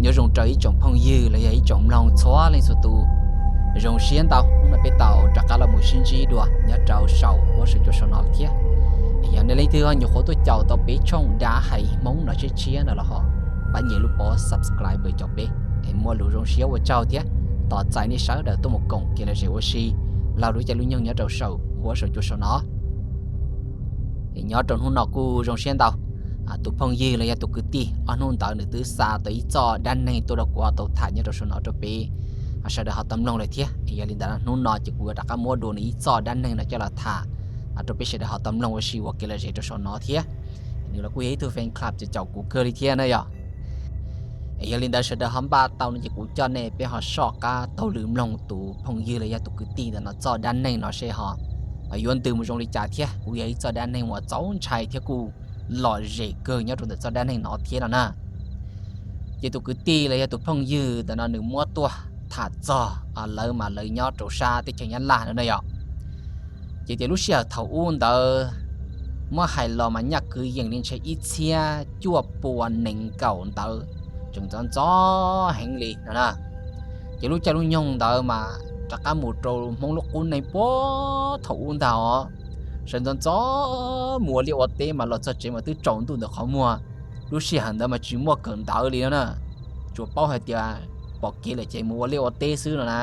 Nyob zoo rau ib tsoom phooj ywg los yog ib tsoom mloog txhua leej txhua tus. Zoo siab ntau hnub no peb tau rov qab los mus sib ntsib dua nyob rau saum huab saum cua saum no thiab. Yog nej leej twg ho nyuam qhuav tuaj caum tau peb tshooj dav hais Hmoob no tshiab tshiab no los ho pab nyem lub pob subscribe caum peb es muaj lus zoo siab ua tsaug thiab. Tos txais nej sawv daws tuaj mus koom kev lom zem ua si laug lub caij lub nyoog nyob rau saum huab saum cua saum no. Nyob rau hnub no kuj zoo siab ntau, tus phooj ywg los yog tus kwv tij ob hnub ntawd nws twb xa tau ib txoj dab neeg tuaj rau kuv tau tham nyob rau saum no rau peb sawv daws ho tau mloog lawm thiab. Yog li ntawd hnub no ces kuv yuav rov qab muab dua nws ib txoj dab neeg no coj los tham rau peb sawv daws ho tau mloog ua si ua kev lom zem rau saum no thiab. Nws los kuj yog ib tug fan club caum kuv kawg li thiab na yog. Yog li ntawd sawv daws ho npaj tau no ces kuv coj nej peb ho soj qab taug lw mloog tus phooj ywg los yog tus kwv tij ntawm no txoj dab neeg no seb ho yuav ntws mus zoo li cas thiab. Kuj yog ib txoj dab neeg uas txaus ntshai thiab kuj lom zem kawg nyob rau ntawm txoj dab neeg no thiab no na. Ces tus kwv tij los yog tus phooj ywg ntawm no nws muab tuaj tham txog lawv mas lawv nyob rau sab teb chaws Nyab Laj no na yog. Ces tias lub sij hawm thaum ub ntawd muab hais los mas nyaj kwv yees li ntshe ib txhiab cuaj pua nees nkaum ntawd, tseem ntxov ntxov heev li no na. Ces lub caij lub nyoog ntawd mas rov qab mus rau Hmoob lub qub neej puag thaum ub ntag os, sawv ntxov ntxov mus ua liaj ua teb mas los txog tsev mas twb tsaus ntuj ntawm qhov muag. Lub sij hawm ntawd mas tsis muaj kawm ntawv li no na, tsuas paub hais tias pom kev lawm ces mus ua liaj ua teb xwb no na.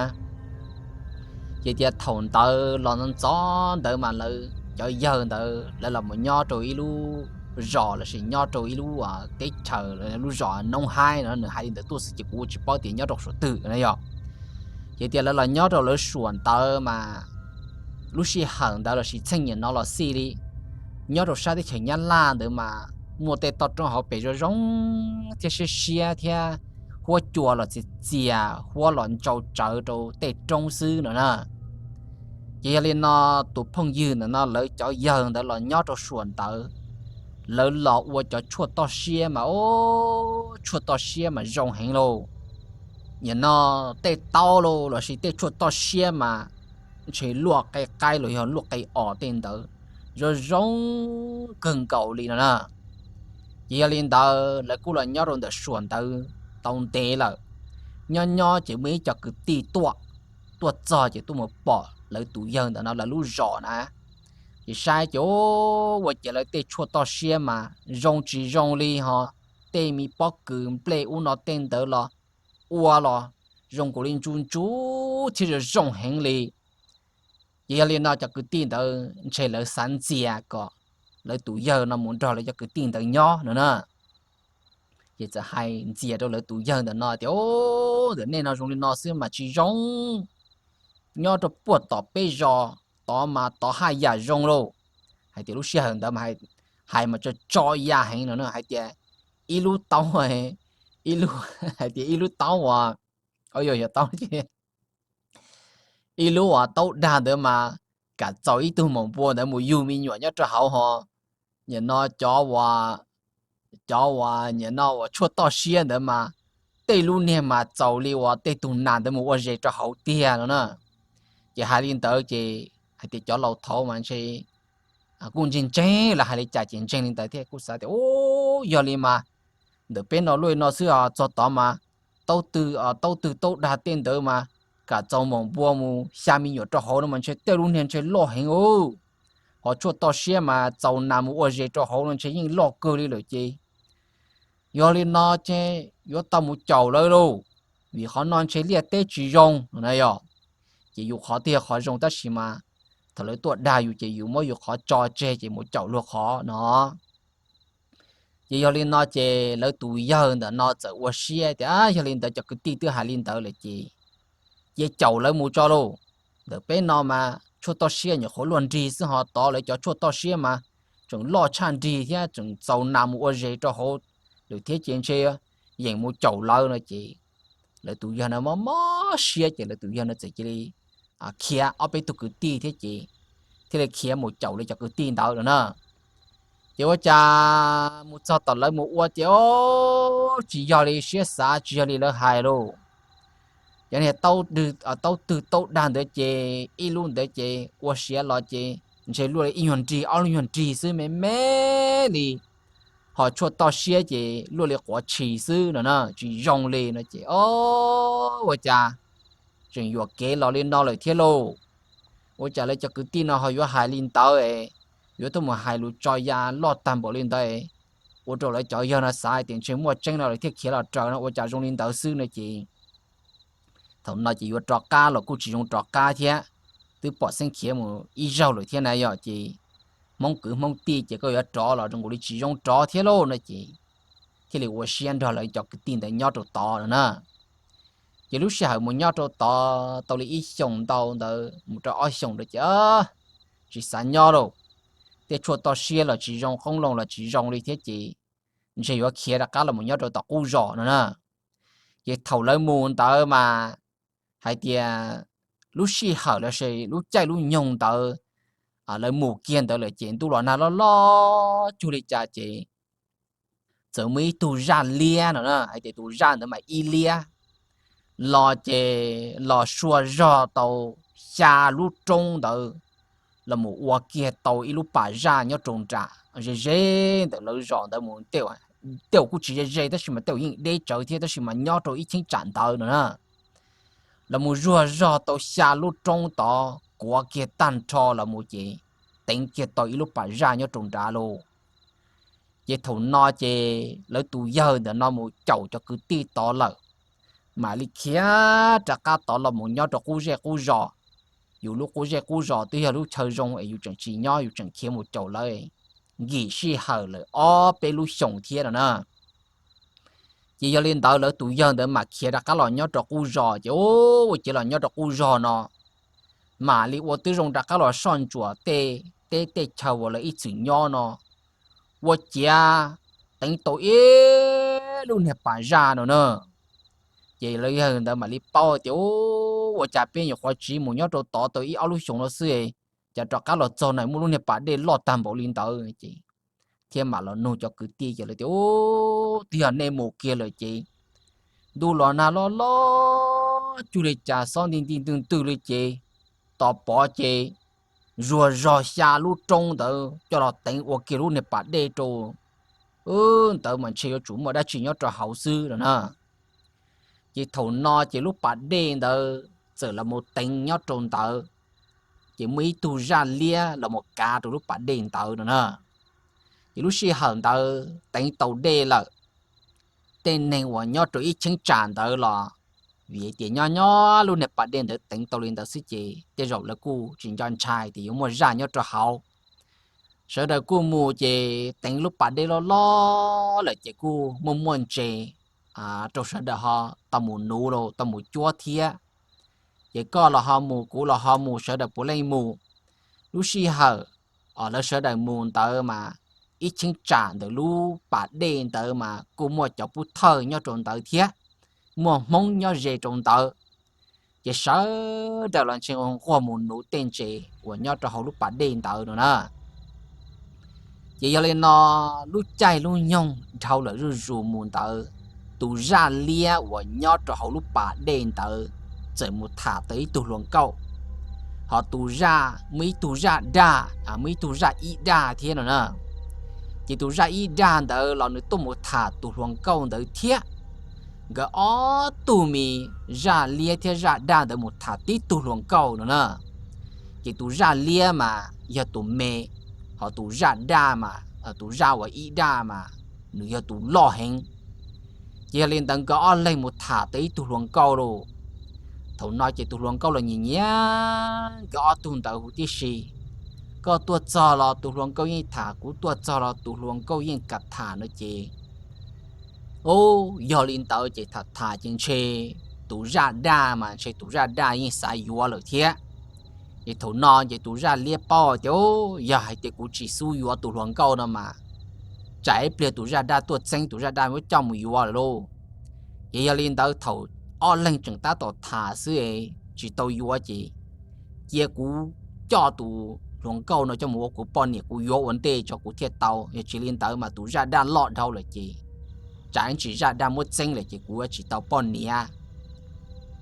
Ces tias thaum ntawd los ntxov ntxov ntawd mas lawv cov yawg ntawd lawv los mus nyob rau ib lub zos lossis nyob rau ib lub teb chaws, lub zos Noob Haib no, nws hais li ntawd tuaj xwb ces kuv tsis paub tias nyob rau suam twg no yog. Ces tias lawv los nyob rau lawv suam ntawd mas lub sij hawm ntawd lossis txheej niam no los xij li, nyob rau sab teb chaws Nyab Laj ntawd mas muaj tej toj roob hauv pes zoo zoo thiab siab siab thiab huab cua los txias txias, huab los ntsau tsawv rau tej roob xwb no na. Ces yog li no tus phooj ywg ntawm no lawv cov yawg ntawd los nyob rau suam ntawd, lawv los ua cov tshuaj toj siab mas o, tshuaj toj siab mas zoo heev lauj. Nim no tej taub lauj lossis tej tshuaj toj siab mas ntshe luaj qe qaib los yog luaj qe os tej ntawd, zoo zoo kawg nkaus li no na. Ces yog li ntawd lawv kuj los nyob rau ntawm suam ntawd tau ntev lawm. Nyob nyob ces muaj ib co kwv tij tuaj, tuaj txog ces tuaj mus pom lawv tus yawg ntawm no lawv lub zos na. Ces saib ces ua ciav lawv tej tshuaj toj siab mas zoo tsis zoo li ho, tej me pob kws nplej ub no tej ntawd los ua los zoo nkaus li ntsu ntsu thiab zoo zoo heev li. Ces yog li no cov kwv tij ntawd ntshe lawv xav ntxias kom lawv tus yawg no mus nrog lawv cov kwv tij ntawd nyob no na. Ces txawm hais ntxias rau lawv tus yawg ntawm no tias, ntawm nej no zoo li no xwb mas tsis zoo, nyob rau puag tom peb zos tod mas tod haj yam zoo lauj. Hais tias lub sij hawm ntawd mas hais mas tso tso ya heev no na, hais tias ib lub taub, ib lub, hais tias ib lub taub uas, yog taub, ib lub uas taub dag ntawd mas kam txaus ib tug maum npua ntawd mus yug me nyuam nyob rau hauv ho. Nim no cov uas, cov uas nim no uas tshuaj toj siab ntawd mas tej lub niag mas txaus li uas tej tug nas ntawd mus ua zes rau hauv tiag no na. Ces hais li ntawd ces hais tias cov laus thaud mas ntshe kuj ntseeg ntseeg lawv hais li cas ces ntseeg li ntawd thiab kuj xav tias, u, yog li mas ntawm peb no luaj no xwb os, txog tod mas taub twg, taub twg taub dag tej ntawd mas kam txaus maum npua mus xya me nyuam rau hauv no mas ntshe tej lub niag ntshe loj heev ub. Ho tshuaj toj siab mas txaus nas mus ua zes rau hauv no ntshe yeej loj kawg li lawm ces yog li no ces yuav tau mus caum lawv lauj, vim qhov no ntshe liaj teb tsis zoo no na yog. Ces yus qhov twb yog qhov zoo tab sis mas thaum lawv tuaj dag yus ces yus muab yus qhov tso tseg ces mus caum luag qhov no. Ces yog li no ces lawv tus yawg ntawm no txawm ua siab tias, yog li ntawd cov kwv tij twb hais li ntawd lawm ces cia caum lawv mus tso lauj. Ntawm peb no mas tshuaj toj siab nyuam qhuav luaj nrig xwb ho tod lawv cov tshuaj toj siab mas tseem loj tshaj nrig thiab tseem txaus nas mus ua zes rau hauv lawm thiab ces ntshe yeem mus caum lawv no ces lawv tus yawg no mob mob siab ces lawv tus yawg no txawm cia li khiav ob peb tug kwv tij thiab ces thiaj li khiav mus caum lawv cov kwv tij ntawd no na. Ces ua cas mus txog tom lawv mus ua ces tsis yog li siab xav tsis yog li lawv hais lauj. Cov niag taub twg taub dag ntawd ces ib lub ntawd ces ua siav los ces ntshe luaj li ib nyuag nrig ob lub nyuag nrig xwb me me li. ho tshuaj toj siab ces luaj li quav tshis xwb no na, tsis zoo li no ces, o, ua cas tseem yuam kev los li no lawm thiab lauj. Ua cas lawv cov kwv tij no ho yuav hais li ntawd, yuav tuaj mus hais lus tso ya loj tag npaum li ntawd, ua rau lawv cov yawg no xav hais tias ntshe muaj tseeb no lawv thiaj khiav los raws no, ua cas zoo li ntawd xwb no ces thaum no ces yuav rov qab los kuj tsis zoo rov qab thiab, twb pom xeeb khiav mus ib zaug lawm thiab na yom, ces Hmoob kwv Hmoob tij ces koj yuav rov los zoo nkaus li tsis zoo rov thiab lauj no ces thiaj li ua siab nrog lawv cov kwv tij ntawd nyob rau tod no na. Ces lub sij hawm mus nyob rau tod tau li ib xyoos ntau ntawd mus rau ob xyoos ntawd ces tsis xav nyob lauj, tej tshuaj toj siab los tsis zoo, qoob loo los tsis zoo li thiab ces ntshe yuav khiav rov qab los mus nyob rau tom qub zos no na. Ces thaum lawv mus ntawd mas hais tias lub sij hawm los sis lub caij lub nyoog ntawd lawv mus kiag ntawd lawm ces ntuj los nag loj loj cuag li cas ces txawm muaj ib tug zaj liab no na, hais tias tus zaj ntawd mas ib liab los ces los sua zog tau xya lub roob ntawd los mus ua kiag tau ib lub pas zaj nyob rau nram ze ze ntawm lawv zos ntawd mus. Tej uas kuj tsis ze ze tab sis mas tej uas yeej deb tsawv thiab tab sis mas nyob rau ib cheeb tsam ntawd no na. Los mus zuag zog tau xya lub roob tod kuav kiag tag nrho los mus ces teev kiag tau ib lub pas zaj nyob rau nrad lauj. Ces thaum no ces lawv tus yawg ntawm no mus caum cov kwv tij tod lawm, mam li khiav rov qab tod los mus nyob rau qub zej qub zos. Yus lub qub zej qub zos twb yog lub chaw zoo es yus tseem tsis nyob, yus tseem khiav mus caum lawv nkim sij hawm lawm ob peb lub xyoos thiab no na. Ces yog li ntawd lawv tus yawg ntawd mam khiav rov qab los nyob rau qub zos ces ua ciav los nyob rau qub zos no mam li ua tib zoo rov qab los soj ntsuam tej teb tej chaw uas lawv ib txwm nyob no, ua ciav teev tau ib lub niag pas zaj no na. Ces lawv yawg ntawd mam li paub tias, ua cas peb nyuam qhuav tsiv mus nyob rau tod tau ib ob lub xyoos no xwb, cas rov qab los txog na muaj lub niag pas dej loj tag npaum li ntawd ces thiaj mam los nug cov kwv tij ces lawv tias, twb yog nej mus kiag lawm ces ntuj los nag loj loj cuag li cas xob nti nti ntwg ntwg li ces tos pov ces zuag zog xya lub roob ntawd coj los teev ua kiag lub niag pas dej rau ntawd mas ntshe yuav tsum muaj dab tsi nyob rau hauv xwb no na. Ces thaum no ces lub pas dej ntawd txawm los mus teev nyob rau ntawd, ces muaj ib tug zaj liab los mus kav rau lub pas dej ntawd no na. Ces lub sij hawm ntawd teev tau dej lawm, tej neeg uas nyob rau ib cheeb tsam ntawd los vim tias nyob nyob lub niag pas dej ntawd teev tau li ntawd xwb ces tej zaum lawv kuj tsis nco ntshai tias yuav muaj zaj nyob rau hauv. Sawv daws kuj mus ces teev lub pas dej loj loj lawm ces kuj muaj muaj ntses rau sawv daws ho tau mus nuv los tau mus cuab thiab. Ces koj los ho mus, kuv los ho mus, sawv daws puav leej mus. Lub sij hawm lawv sawv daws mus ntawd mas ib cheeb tsam ntawm lub pas dej ntawd mas kuj muaj cov pub thawj nyob rau ntawd thiab, muaj Hmoob nyob ze rau ntawd. Ces sawv daws los ntshe nquag mus nuv tej ntses uas nyob rau hauv lub pas dej ntawd no na. Ces yog li no, lub caij lub nyoog dhau lawm zuj zus mus ntawd, tus zaj liab uas nyob rau hauv lub pas dej ntawd txawm mus tham tau ib tug hluas nkauj. Ho tus zaj, muaj ib tug zaj daj, muaj ib tug zaj ib daj thiab no na. Ces tus zaj ib daj ntawd los nws tuaj mus tham tus hluas nkauj ntawd thiab. Nkawd ob tug me, zaj liab thiab zaj daj ntawd mus tham tib tug hluas nkauj no na. Ces tus zaj liab mas yog tus me, ho tus zaj daj mas, tus zaj uas ib daj mas nws yog tus loj heev. Ces yog li ntawd nkawd ob leeg mus tham tau ib tug hluas nkauj lauj. Thaum no ces tus hluas nkauj los nyiam nyiam nkawd ob tug ntawd huv tib si. Koj tuaj txog los tus hluas nkauj yeej tham, kuv tuaj txog los tus hluas nkauj yeej kam tham no ces, u, yog li ntawd ces tham tham ces ntshe tus zaj daj mas ntshe tus zaj daj yeej xav yuav lawm thiab. Ces thaum no ces tus zaj liab paub tias, yog hais tias kuv tsis xub yuav tus hluas nkauj no mas tsam ib pliag tus zaj daj tuaj txeeb tus zaj daj muab coj mus yuav lawm lauj. Ces yog li ntawd thaum ob leeg tseem tab tom tham xwb tsis tau yuav ces cia kuv coj tus hluas nkauj no coj mus ua kuv poj niam, kuv yuav ua ntej tso kuv thiaj tau. Yog tsis li ntawd mas tus zaj daj loj dhau lawm ces tsam ib ntsis zaj daj muab txeeb lawm ces kuv yuav tsis tau poj niam.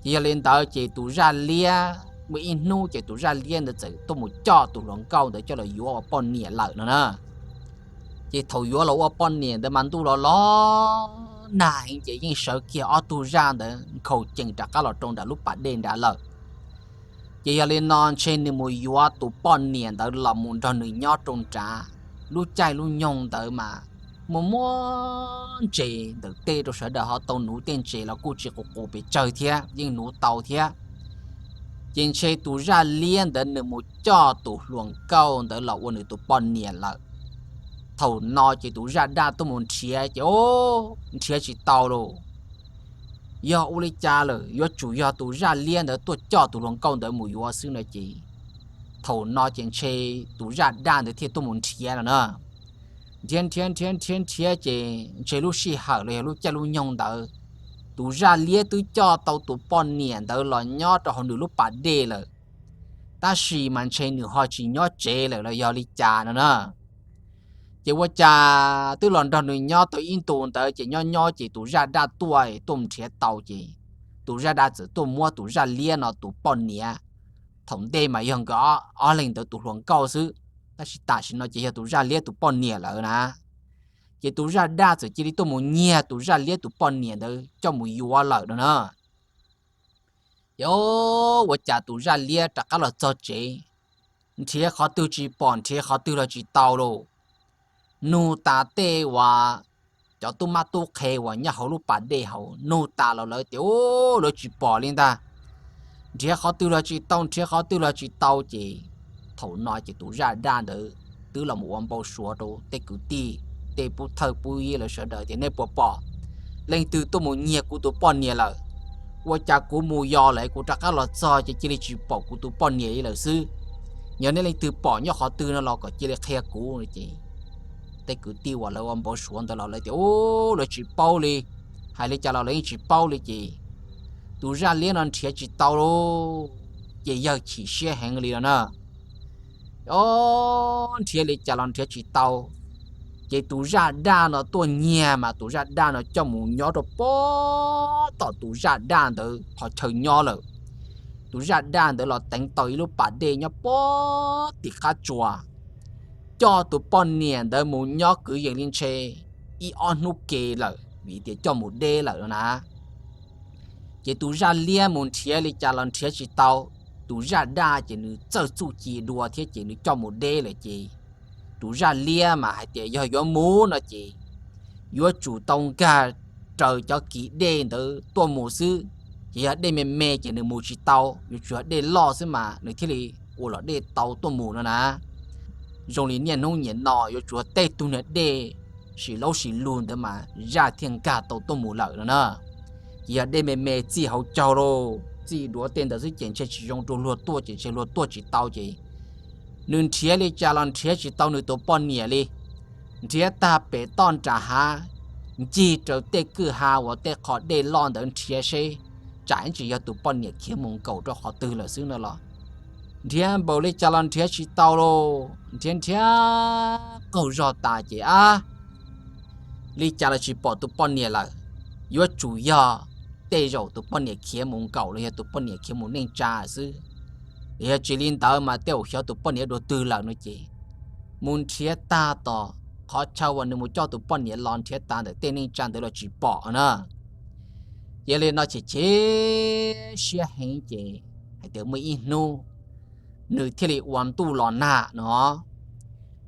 Ces yog li ntawd ces tus zaj liab muaj ib hnub ces tus zaj liab ntawd txawm tuaj mus coj tus hluas nkauj ntawd coj los yuav ua poj niam lawm no na. Ces thaum yuav los ua poj niam ntawd mas ntuj los los nag heev ces yeej sawv kiag ob tug zaj ntawd nkhaus cees rov qab los rau nram lub pas dej nrad lawm. Ces yog li no ntshe nws mus yuav tus poj niam ntawd los mus nrog nws nyob rau nrad. Lub caij lub nyoog ntawd mas muaj muaj ntses ntawm tej rau sawv daws ho tau nuv tej ntses los kuj tsis qus qus pes tsawg thiab, yeej nuv tau thiab. Ces ntshe tus zaj liab ntawd nws mus coj tus hluas nkauj ntawd los ua nws tus poj niam lawm. Thaum no ces tus zaj daj tuaj mus nrhiav ces nrhiav tsis tau lauj. Yog ua li cas lawm, yuav tsum yog tus zaj liab ntawd tuaj coj tus hluas nkauj ntawd mus yuav xwb no ces, thaum no ces ntshe tus zaj daj ntawd thiaj tuaj mus nrhiav no na. Nrhiav nrhiav nrhiav nrhiav nrhiav ces ntshe lub sij hawm los yog lub caij lub nyoog ntawd, tus zaj liab twb coj tau tus poj niam ntawd los nyob rau hauv nws lub pas dej lawm, tab sis mas ntshe nws ho tsis nyob tsev lawm los yog li cas no na. Ces ua cas twb los nrog nws nyob tau ib ntus ntawd ces nyob nyob ces tus zaj daj tuaj tuaj mus nrhiav tau ces tus zaj daj txawm tuaj muab tus zaj liab no tus poj niam. Thaum ntej mas yog nkawd ob leeg ntawd tus hluas nkauj xwb, tab sis tam sim no ces yog tus zaj liab tus poj niam lawm na. Ces tus zaj daj txawm cia li tuaj mus nyiag tus zaj liab tus poj niam ntawd coj mus yuav lawm no na. Ces ua cas tus zaj liab rov qab los txog tsev, nrhiav qhov twg tsis pom, nrhiav qhov twg los tsis tau lauj. Nug tas tej uas cov tub mab tub qhe uas nyob hauv lub pas dej hauv, nug tas los lawv tias u, lawv tsis pom li ntag. Nrhiav qhov twg los tsis tau, nrhiav qhov twg los tsis tau ces thaum no ces tus zaj daj ntawd twb los mus ua npau suav rau tej kwv tij, tej pub thawj pub yig lawv sawv daws tias nej puas pom leej twg tuaj mus nyiag kuv tus poj niam lawm. Ua cas kuv mus yos lawm kuv rov qab los txog ces cia li tsis pom kuv tus poj niam li lawm xwb. Yog nej leej twg pom nyob qhov twg no los kom cia li qhia kuv no ces tej kwv tij uas lawv ua npau suav ntawd los lawv tias u, lawv tsis paub li, hais li cas los lawv yeej tsis paub li ces tus zaj liab no nrhiav tsis tau lauj. Ces yawg chim siab heev li no na. O, nrhiav li cas los nrhiav tsis tau. Ces tus zaj daj no tuaj nyiag mas tus zaj daj no coj mus nyob rau pob tom tus zaj daj ntawd qhov chaw nyob lawm. Tus zaj daj ntawd los teev tau ib lub pas dej nyob pob tim qab tsuas, coj tus poj niam ntawd mus nyob kwv yees li ntshe ib ob hnub ke lawm vim tias coj mus deb lawm no na. Ces tus zaj liab mus nrhiav li cas los nrhiav tsis tau. Tus zaj daj ces nws txawj txuj ci dua thiab ces nws coj mus deb lawm ces tus zaj liab mas hais tias yog yuav mus no ces yuav tsum tau nkag raws cov kis dej ntawd tuaj mus xwb. Ces yog dej me me ces nws mus tsis tau, yuav tsum yog dej loj xwb mas nws thiaj li ua los dej tau tuaj mus no na. Zoo li niaj hnub niam no yuav tsum yog tej tug niag dej sim laub sim lug ntawd mas zaj thiaj nkag tau tuaj mus lawm no na. Ces yog dej me me txij hauv caug lauj, txij duav tej ntawd xwb ces ntshe tsis zoo rau luag tuaj ces ntshe luag tuaj tsis tau ces nws nrhiav li cas los nrhiav tsis tau nws tus poj niam li. Nrhiav tag pem toj nram hav, ncig raws tej kwj ha uas tej qhov dej loj ntawd nrhiav seb tsam ib tsis yog tus poj niam khiav mus nkaum rau qhov twg lawm xwb no los nrhiav npaum li cas los nrhiav tsis tau lauj. Nrhiav nrhiav qaug zog tas ces ab, li cas los tsis pom tus poj niam lawm. Yuav tsum yog tej zaum tus poj niam khiav mus nkaum los yog tus poj niam khiav mus neej tsa xwb. Yog tsis li ntawd mas tej zaum xyov tus poj niam dua twg lawm no ces mus nrhiav tag tom qhov chaw uas nws mus coj tus poj niam los nrhiav tas ntawm tej neej tsa ntawd los tsis pom na. Yog li no ces chim siab heev ces hais tias muaj ib hnub nws thiaj li ua ntuj los nag no.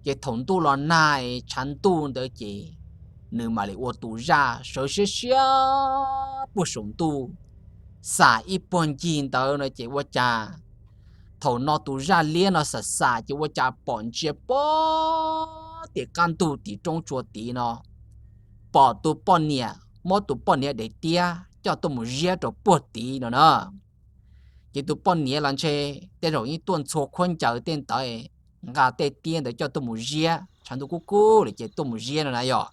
Ces thaum ntuj los nag tshav ntuj ntawd ces nws mam li ua tus zaj sawv siab siab puag saum ntuj xam ib puag ncig ntawd no ces ua cas thaum no tus zaj liab no xam xam ces ua cas pom ntsia puag tim qab ntug tim roob tsua tid no, pom tus poj niam muab tus poj niam daim tiab coj tuaj mus ziab rau puag tid no na. Ces tus poj niam los ntshe tej zaum yeej tuaj ntxhua khaub ncaws tej ntawd, nqa tej tiab ntawd coj tuaj mus ziab, tshav ntuj kub kub lawm ces tuaj mus ziab no na yog.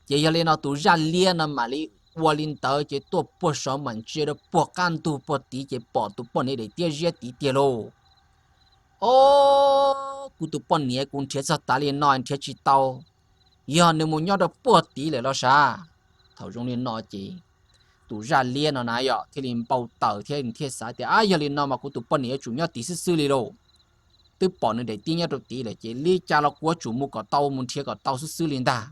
Ces yog li no tus zaj liab no mam li ua li ntawd ces tuaj puag saud mam ntsia rau puag qab ntug puag tid ces pom tus poj niam daim tiab ziab tid tiag lauj. O, kuv tus poj niam kuv nrhiav txog tav li no nrhiav tsis tau, yog nws mus nyob rau puag tid lawm los sav. Thaum zoo li no ces tus zaj liab no na yog thiaj li npau taws thiab thiaj xav tias ab, yog li no mas kuv tus poj niam yuav tsum nyob tid xwb xwb li lauj. twb pom nws daim tiab nyob rau tid lawm ces li cas los kuv yuav tsum mus kom tau, mus nrhiav kom tau xwb xwb li ntag.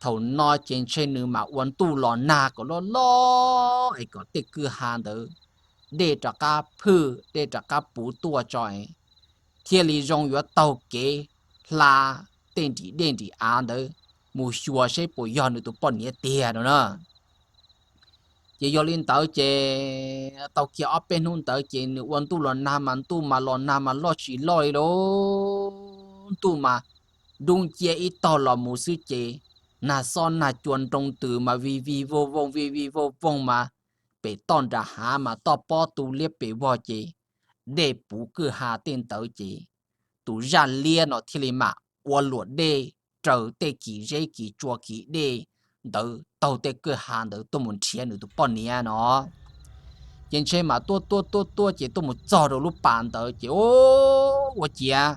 Thaum no ces ntshe nws mam ua ntuj los nag kom loj loj es kom tej kwj ha ntawd dej rov qab phwj, dej rov qab puv tuaj tso, thiaj li zoo yuav taug kev hla tej nrim dej nrim av ntawd mus xyuas seb puas yog nws tus poj niam tiag no na. Ces yog li ntawd ces tau kiag ob peb hnub ntawd ces nws ua ntuj los nag mas ntuj mas los nag mas loj tsis loj li lauj. Ntuj mas dub nciab ib tog los mus xwb ces nag xob nag cua nroo ntws mas vij vij voog voog vij vij voog voog mas pem toj nram hav mas toj pob tu liab pes vog ces dej puv kwj ha tej ntawd ces tus zaj liab no thiaj li mam ua luam dej raws tej kis zeb kis tsua kis dej ntawd taug tej kwj ha ntawd tuaj mus nrhiav nws tus poj niam no. Ces ntshe mas tuaj tuaj tuaj tuaj ces tuaj mus txog rau lub pas ntawd ces ua ciav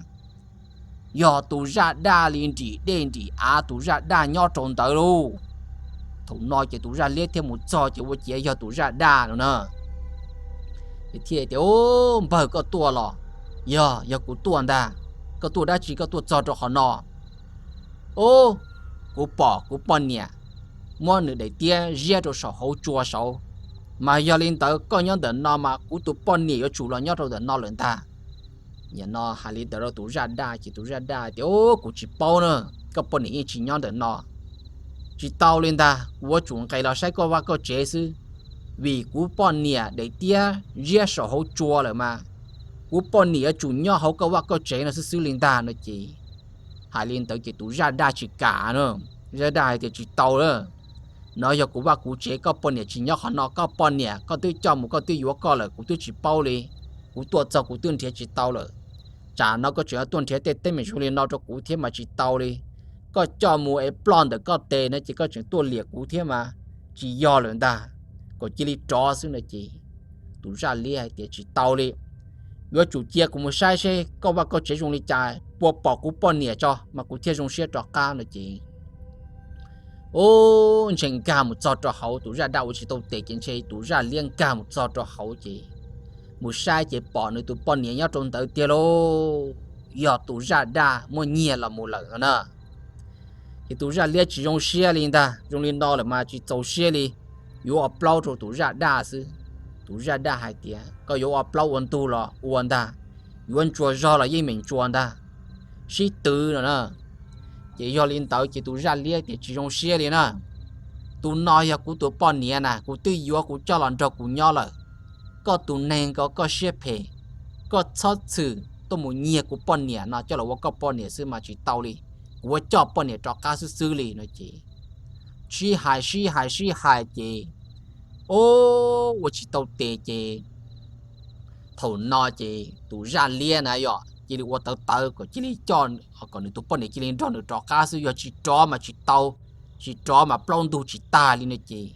yog tus zaj daj li nrim dej nrim av tus zaj daj nyob rau ntawd lauj. Thaum no ces tus zaj liab thiaj mus txog ces ua ciav yog tus zaj daj no na. Ces thiaj tias, Npawg, koj tuaj los? Yog, yog kuv tuaj ntag. Koj tuaj dab tsi koj tuaj txog rau qhov no? Ub, kuv pom kuv poj niam muab nws daim tiab ziab rau saum hauv tsua saud, mas yog li ntawd koj nyob ntawm no mas kuv tus poj niam yuav tsum los nyob rau ntawm no lawm ntag. Nim no hais li ntawd rau tus zaj daj ces tus zaj daj tias, Ub, kuv tsis paub na, koj poj niam yeej tsis nyob ntawm no. Tsis tau li ntag, kuv yuav tsum nqes los saib koj vaj koj tsev xwb, vim kuv poj niam daim tiab ziab saum hauv tsua lawm mas kuv poj niam yuav tsum nyob hauv koj vaj koj tsev no xwb xwb li ntag no ces. Hais li ntawd ces tus zaj daj tsis kam na. Zaj daj hais tias, Tsis tau lawm, no yog kuv vaj kuv tsev, koj poj niam tsis nyob qhov no, koj poj niam koj twb coj mus koj twb yuav koj lawm, kuv twb tsis paub li. Kuv tuaj txog kuv twb nrhiav tsis tau lawm. Tsam no koj tseem tuaj nrhiav tej teeb meem zoo li no rau kuv thiab mas tsis tau li. Koj coj mus es ploj ntawm koj tes no ces koj tseem tuaj liam kuv thiab mas tsis yog lawm ntag. Kom cia li rov xwb no ces tus zaj liab hais tias, Tsis tau li, yuav tsum cia kuv mus saib seb koj vaj koj tsev zoo li cas, puas pom kuv poj niam tso mas kuv thiaj zoo siab rov qab no ces. Ub, ntshe nkag mus txog rau hauv, tus zaj daj ua tsis tau tes ces ntshe tus zaj liab nkag mus txog rau hauv ces mus saib ces pom nws tus poj niam nyob rau ntawd tiag lauj. Yog tus zaj daj muab nyiag los mus lawm no na. Ces tus zaj liab tsis zoo siab li ntag, zoo li no lawm mas tsis txaus siab li, yuav ua plaub rau tus zaj daj xwb. Tus zaj daj hais tias, Koj yuav ua plaub ua ntug los ua ntag, yuav ntsuas zog los yeej meem ntsuas ntag, sib twv no na. Ces yog li ntawd ces tus zaj liab tias, Tsis zoo siab li na, tus no yog kuv tus poj niam na, kuv twb yuav kuv coj los nrog kuv nyob lawm. Koj tus neeg nkaus koj siab phem, koj txhob txwm tuaj mus nyiag kuv poj niam no coj los ua koj poj niam xwb mas tsis tau li, kuv yuav coj poj niam rov qab xwb xwb li no ces sib hais sib hais sib hais ces, ub, ua tsis tau tes ces thaum no ces tus zaj liab na yog cia li ua tawv tawv kom cia li coj, kom nws tus poj niam cia li nrog nws rov qab xwb, yog tsis rov mas tsis tau, tsis rov mas plaub ntug tsis tag li no ces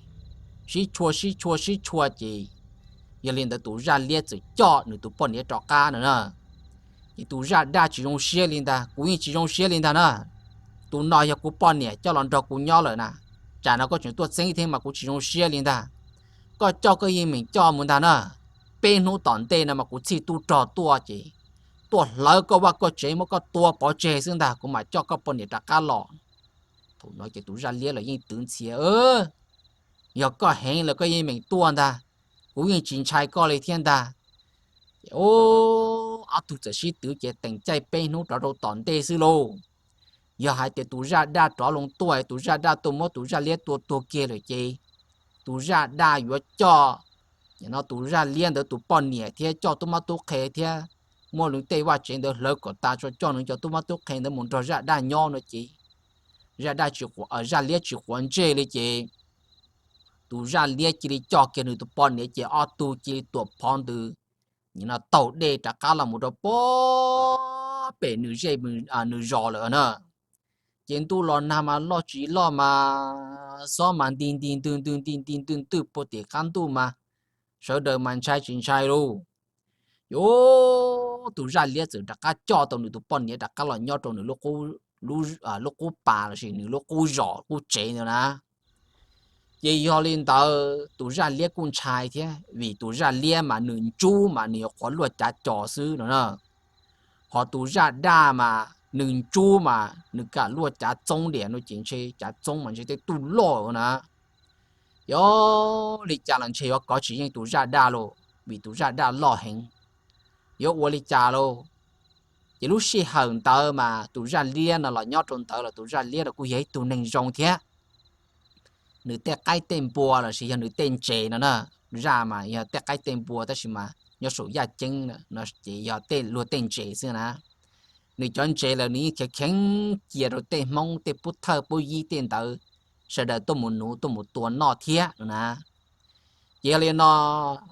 sib tshua sib tshua sib tshua ces yog li ntawd tus zaj liab txawm coj nws tus poj niam rov qab no na. Ces tus zaj daj tsis zoo siab li ntag, kuv yeej tsis zoo siab li ntag na. Tus no yog kuv poj niam coj los nrog kuv nyob lawm na, tsam no koj tseem tuaj txeeb thiab mas kuv tsis zoo siab li ntag. Koj coj koj yeej meem coj mus ntag na, peb hnub tom ntej no mas kuv txhij tub rog tuaj ces tuaj hlawv koj vaj koj tsev muab koj tua pov tseg xwb ntag, kuv mam coj koj poj niam rov qab los. Thaum no ces tus zaj liab los yeej twv ntxhias, Yog koj heev los koj yeej meem tuaj ntag, kuv yeej tsis ntshai koj li thiab ntag. Ces ob tug txawm sib twv ces teem caij peb hnub rov rau tom ntej xwb lauj. Yog hais tias tus zaj daj rov loo tuaj, tus zaj daj tuaj muab tus zaj liab tua tuag kiag lawm ces tus zaj daj yuav coj, no tus zaj liab ntawd tus poj niam thiab coj tub mab tub qhe thiab muab lawv tej vaj tsev ntawd hlawv kom tas tso, coj nws cov tub mab tub qhe ntawd mus nrog zaj daj nyob no ces zaj daj tsis, zaj liab tsis quav ntsej li ces tus zaj liab cia li coj kiag nws tus poj niam ces ob tug cia li tuam phov ntws, no taug dej rov qab los mus rau pem nws zej nws zos lawm na. Ces ntuj los nag mas loj tsis loj mas xob mas nti nti ntwg ntwg nti nti ntwg ntwg puag tim qab ntuj mas sawv daws mas ntshai tsis ntshai lauj. Ces tus zaj liab txawm rov qab coj tau nws tus poj niam rov qab los nyob rau nws lub qub pas lossis nws lub qub zos qub tsev ntawd na. Ces yog li ntawd tus zaj liab kuj ntshai thiab, vim tus zaj liab mas nws ntsub mas nws yuav qhuav luaj cav cos xwb no na. qhov tus zaj daj mas nws ntsub mas nws kam luaj cav txoob diam no ces ntshe cav txoob mas ntshe tej tug loj na. Yuav li cas los ntshe yuav kov tsis yeej tus zaj daj lauj, vim tus zaj daj loj heev. Yuav ua li cas lauj? Ces lub sij hawm ntawd mas tus zaj liab no los nyob rau ntawd los tus zaj liab no kuj yog ib tug neeg zoo thiab. Nws tej qaib tej npua los sis yog nws tej ntses no na, zaj mas yog tej qaib tej npua tab sis mas nyob saum yaj ceeb no ces yog tej luag tej ntses xwb na. Nws cov ntses lawm nws yeej kheev kheev cia rau tej Hmoob tej pub thawj pub yib tej ntawd sawv daws tuaj mus nuv tuaj mus tua noj thiab no na. Ces yog li no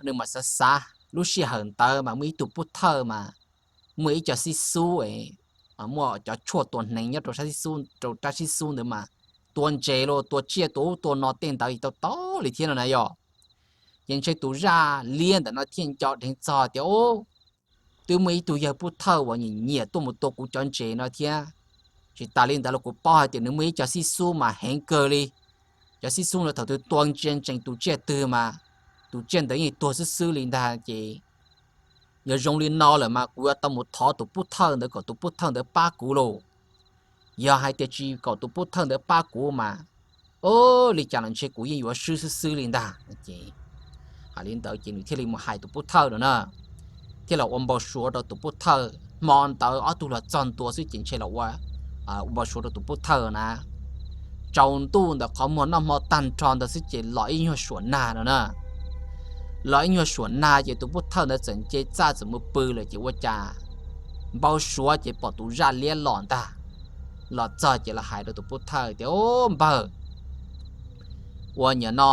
nws mam xav xav, lub sij hawm ntawd mas muaj ib tug pub thawj mas muaj ib co xib xub, muaj cov tshuaj tua hneev nyob rau sab xib xub, rau rab xib xub ntawd mas tua ntses los tua tsiaj tua ub tua no tej ntawd tau tau li thiab no na yog. Ces ntshe tus zaj liab ntawm no thiaj nco dheev txog tias, Ub, twb muaj ib tug yawg pub thawj uas nyiam nyiam tuaj mus tua kuv cov ntses no thiab. Tsis tas li ntawd los kuv paub hais tias nws muaj ib co xib xub mas heev kawg li. Cov xib xub no thaum twg tua ntsia ntsees tus tsiaj twg mas tus tsiaj ntawd yeej tuag xwb xwb li ntag ces yog zoo li no lawm mas kuv yuav tau mus thov tus pub thawj ntawd kom tus pub thawj ntawd pab kuv lauj. Yog hais tias tsis kom tus pub thawj ntawd pab kuv mas, o, li cas los ntshe kuv yeej yuav swb xwb xwb li ntag. Hais li ntawd ces nws thiaj li mus hais tus pub thawj no na, thiaj los ua npau suav rau tus pub thawj. Hmo ntawd ob tug los txog ntua xwb ces ntshe los ua npau suav rau tus pub thawj na. Tsaus ntuj ntawm qhov muag noj hmo tag nrho ntawd xwb ces los ib nyuag suam nag no na. Los ib nyuag suam nag ces tus pub thawj ntawd txawm nce txaj txawm mus pw lawm ces ua cas npau suav ces pom tus zaj liab los ntag. Los txog ces los hais rau tus pub thawj tias, Ub npawg, ua nyuam no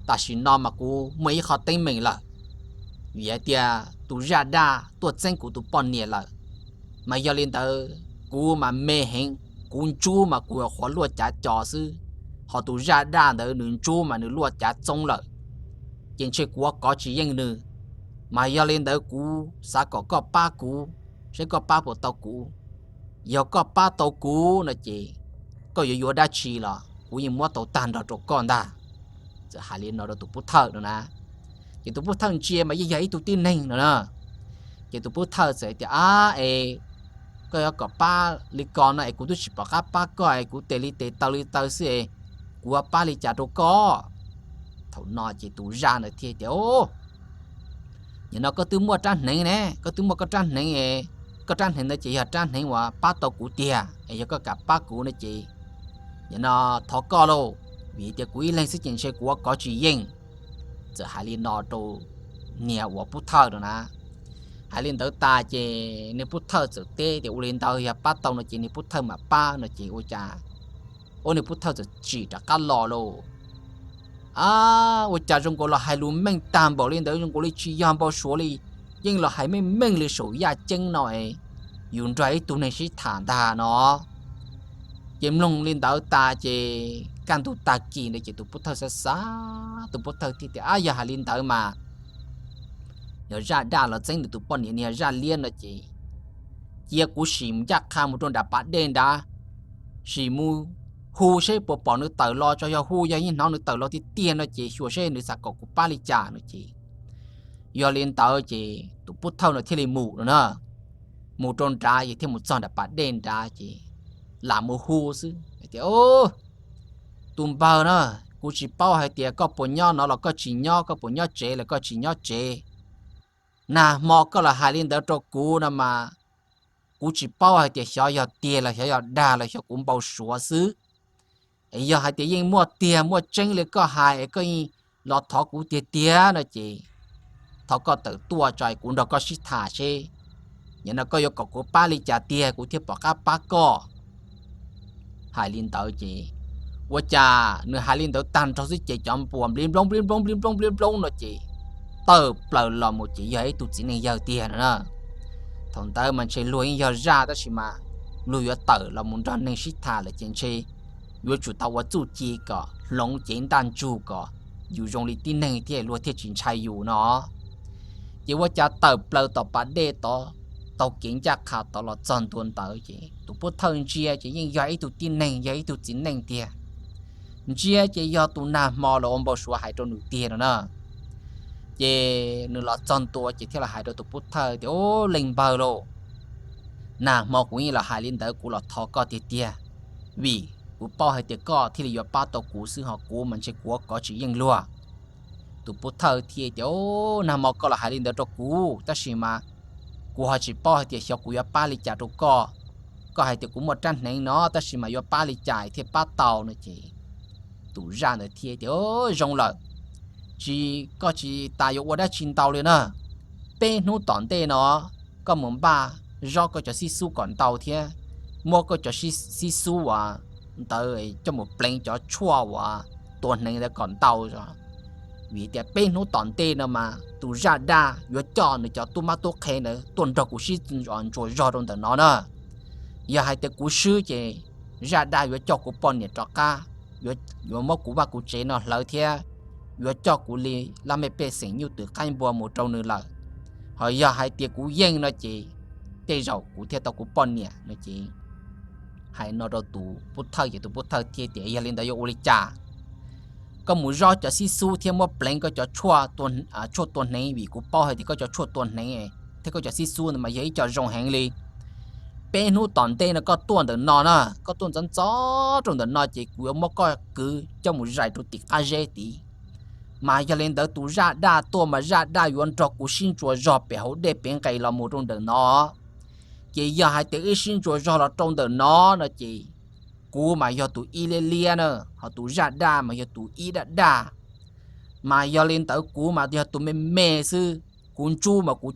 tam sim no mas kuv muaj ib qho teeb meem lawm, vim hais tias tus zaj daj tuaj txeeb kuv tus poj niam lawm. Mas yog li ntawd kuv mas me heev, kuv ntsub mas kuv qhuav luaj cav co xwb, ho tus zaj daj ntawd nws ntsub mas nws luaj cav txoob lawm. Ces ntshe kuv ua kov tsis yeej nws. Mas yog li ntawd kuv xav kom koj pab kuv, saib koj pab puas tau kuv. Yog koj pab tau kuv no ces koj yuav yuav dab tsi los kuv yeej muab tau tag nrho rau koj ntag. Txawm hais li no rau tus pub thawj no na. Ces tus pub thawj ntsia mas yeej yog ib tug tib neeg no na. Ces tus pub thawj txawm tias, Ab es koj yuav kom pab li ko no es kuv twb tsis pom qab pab koj es kuv tes li tes taw li taw xwb es kuv yuav pab li cas rau koj? Thaum no ces tus zaj ntawd thiaj tias, Nim no koj twb muaj rab hneev ne, koj twb muaj koj rab hneev, koj rab hneev ntawd ces yog rab hneev uas pab tau kuv tiag es yog koj kam pab kuv no ces nim no thov koj lauj, vim tias kuv ib leeg xwb ces ntshe kuv ua kov tsis yeej. Txawm hais li no rau niag uas pub thawj no na. Hais li ntawd tas ces niag pub thawj txawm teb tias ua li ntawd yog pab tau no ces niag pub thawj mam pab no ces ua cas, ua niag pub thawj txawm tsim rov qab los lauj. A, ua cas zoo nkaus los hais lus meej tag npaum li ntawd, zoo nkaus li tsis yog npau suav li, yeej los hais meej meej li saum yaj ceeb no es yus nrog ib tug neeg sib tham ntag no. Ces mloog li ntawd tas ces kaj ntug tag kis ntawd ces tus pub thawj xav xav, tus pub thawj thiaj tias, Ab, yog hais li ntawd mas yog zaj daj los txeeb nws tus poj niam niag zaj liab no ces cia kuv sim ncaj qha mus rau nram pas dej nrad, sim mus hu seb puas pom nws tawm los, tso yog hu yog yeej hnov nws tawm los tiag tiag no ces xyuas seb nws xav kom kuv pab li cas no ces. Yog li ntawd ces tus pub thawj no thiaj li mus no na. Mus rau nrad ces thiaj mus txog nram pas dej nrad ces lam mus hu xwb tias, Tus npawg na, kuv tsis paub hais tias koj puas nyob no los koj tsis nyob, koj puas nyob tsev los koj tsis nyob tsev. Nag hmo koj los hais li ntawd rau kuv no mas kuv tsis paub hais tias xyov yog tiag los xyov yog dag los xyov kuv npau suav xwb. Yog hais tias yeej muaj tiag muaj tseeb li koj hais es koj yeej los thov kuv tiag tiag no ces thov koj tawm tuaj tso kuv nrog koj sib tham seb nim no koj yuav kom kuv pab li cas tiag kuv thiaj pom qab pab koj. Hais li ntawd ces ua cas nws hais li ntawd tag nrho xwb ces cov npuas nplib nplob nplib nplob nplib nplob nplib nplob no ces tawm plaws los mus ces yog ib tug txiv neej yawg tiag no na. Thaum ntawd mas ntshe luag yeej yog zaj tab sis mas luag yuav tawm los mus nrog neeg sib tham lawm ces ntshe yuav tsum tau ua txuj ci kom hloov cev ntaj ntsug kom yus zoo li tib neeg thiab luag thiaj tsis ntshai yus no. Ces ua cas tawm plaws tom pas dej tod, taug kev ncaj qha tod los txog ntua ntawd ces tus pub thawj ntsia ces yeej yog ib tug tib neeg, yog ib tug txiv neej tiag. Ntsia ces yog tus nag hmo los ua npau suav hais rau nws tiag no na. Ces nws los txog ntua ces thiaj los hais rau tus pub thawj tias, Ub, leej npawg lauj, Nag hmo kuv yeej los hais li ntawd, kuv los thov koj tiag tiag, vim kuv paub hais tias koj thiaj li yuav pab tau kuv xwb, ho kuv mas ntshe kuv ua kov tsis yeej luag. Tus pov thawj thiaj tias, Nag hmo koj los hais li ntawd rau kuv, tab sis mas kuv ho tsis paub hais tias xyov kuv yuav pab li cas rau koj. Koj hais tias kuv muaj rab hneev no, tab sis mas yuav pab li cas thiaj pab tau no ces tus zaj ntawd thiaj tias, Zoo lawm, tsis, koj tsis tas yuav ua dab tsi ntau li na. Peb hnub tom ntej no koj mus npaj zob koj cov xib xub kom ntau thiab muab koj cov xib xub uas ntawd coj mus pleev cov tshuaj uas tua hneev ntawd kom ntau. Vim tias peb hnub tom ntej no mas tus zaj daj yuav coj nws cov tub mab tub qhe ntawd tuaj nrog kuv sib ntsuas zog rau ntawm no na. Yog hais tias kuv swb ces zaj daj yuav coj kuv poj niam rov qab, yuav muab kuv vaj kuv tsev no hlawv thiab yuav coj kuv li laj mej pej xeem nyuj twm qaib npua mus rau nws lawm. Ho yog hais tias kuv yeej no ces tej zaum kuv thiaj tau kuv poj niam no ces. Hais no rau tus pov thawj ces tus pov thawj thiaj tias, Yog li ntawd yuav ua li cas? Koj mus zob cov xib xub thiab muab pleev koj cov tshuaj tua hneev, vim kuv paub hais tias koj cov tshuaj tua hneev thiab koj cov xib xub ntawd mas yog ib co zoo heev li. Peb hnub tom ntej no koj tuaj ntawm no na, koj tuaj ntxov ntxov rau ntawm no ces kuv yuav muab koj kwv coj mus zais rau tim qab zeb tid. Mas yog li ntawd tus zaj daj tuaj mas zaj daj yuav nrog kuv sib ntsuas zog pem hauv dej pem nqes los mus rau ntawm no. Ces yog hais tias wb sib ntsuas zog los rau ntawm no no ces kuv mas yog tus ib liab liab na, ho tus zaj daj mas yog tus ib daj daj. Mas yog li ntawd kuv mas yog tus me me xwb, kuv ntsub mas kuv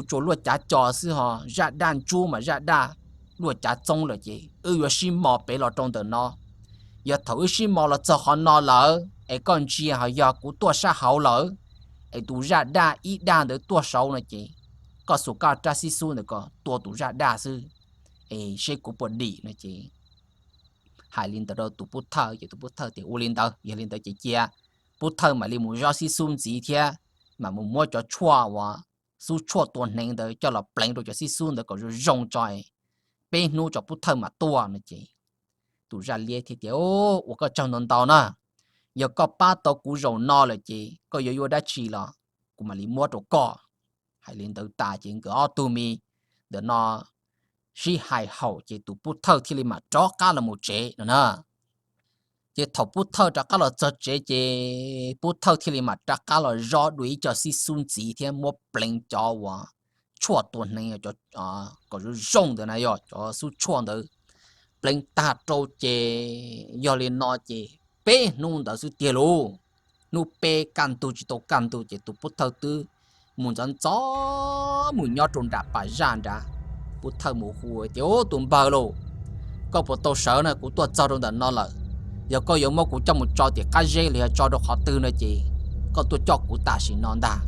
tsuas luaj cav co xwb, ho zaj daj ntsub mas zaj daj luaj cav txoob lawm ces wb yuav sib mos pem los rau ntawm no. Yog thaum wb sib mos los txog qhov no lawm es koj ntsia ho yog kuv tuaj sab hauv lawm, es tus zaj daj ib daj ntawd tuaj saud no ces koj xuas koj rab xib xub ntawd kom tua tus zaj daj xwb, es seb kuv puas dim no ces. Hais li ntawd rau tus pov thawj ces tus pov thawj tias, Ua li ntawd, yog li ntawd ces cia pov thawj mam li mus zob xib xub ntxiv thiab mam mus muab cov tshuaj uas xub tshuaj tua hneev ntawd coj los pleev rau cov xib xub ntawd kom zoo zoo tso, peb hnub tso pov thawj mam tuaj no ces. Tus zaj liab thiaj tias, Ua koj tsaug ntau ntau na, yog koj pab tau kuv zaum no lawm ces koj yuav yuav dab tsi los kuv mam li muab rau koj. Hais li ntawd tas ces nkawd ob tug me ntawm no sib hais haum ces tus pov thawj thiaj li mam rov qab los mus tsev no na. Ces thaum pov thawj rov qab los txog tsev ces pov thawj thiaj li mam rov qab los zob dua ib co xib xub ntxiv thiab muab pleev cov uas tshuaj tua hneev kom zoo zoo ntawd na, yog cov xub tshuaj ntawd pleev tag rau ces yog li no ces peb hnub ntawd xwb tiag lauj. Hnub peb kaj ntug tsis tau kaj ntug ces tus pov thawj twb mus ntxov ntxov mus nyob rau nram pas zaj nrad. Pov thawj mus hu tias, Ub, tus npawg lauj, koj puas tau sawv na? Kuv tuaj txog rau ntawm no lawm. Yog koj yuav muab kuv coj mus tso tim qab zeb los yog tso rau qhov twg no ces koj tuaj coj kuv tam sim no ntag.